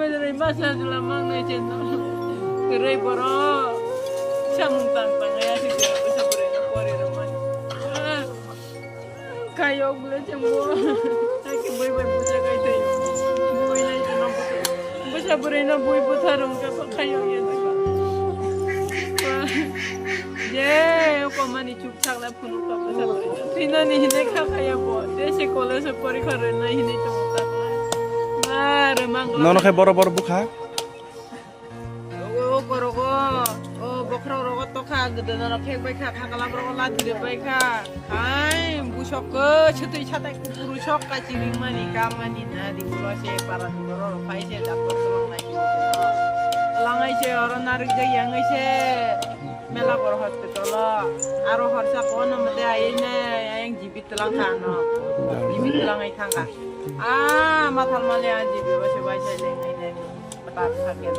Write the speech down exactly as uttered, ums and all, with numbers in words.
Kwrwi masa jwla mangnai se no. Kwrwi borok. Samung tang tang ya se bwsa bwrwi no pori rwmani. Kayok bwle chwng bo. Taki bui bai buja kai thai. Bui lai chwng no buta. Bwsa bwrwi no bui buta rwng kha ba kayok ya. Je, o komani chuk thak lai phunuk kha bwsa bwrwi no. Thinani hinai kha khaya bo. Te se college o porikha rwnai hinai tongo ta. Ba, rwmang. Nono khe boro boro bukha. O korogo, o bokhorok rogo tokha, gdana rok khek bai kha, khakala borok lati rw bai kha. Hai, busok ko chutui chatai kupuru sok ka chiring mani, ka mani na di ulo se para di borok rok phai se doctor tolong nai. Tolong ai se oro narik jai yang ai se mela bor hospital o. Aro horsa kono mate ai ne, ayang jibit tolong kha no. Jibit tolong ai thang kha. Ah, mathal mali a jibit ba se bai sai leng ai ne. Pata kha ke.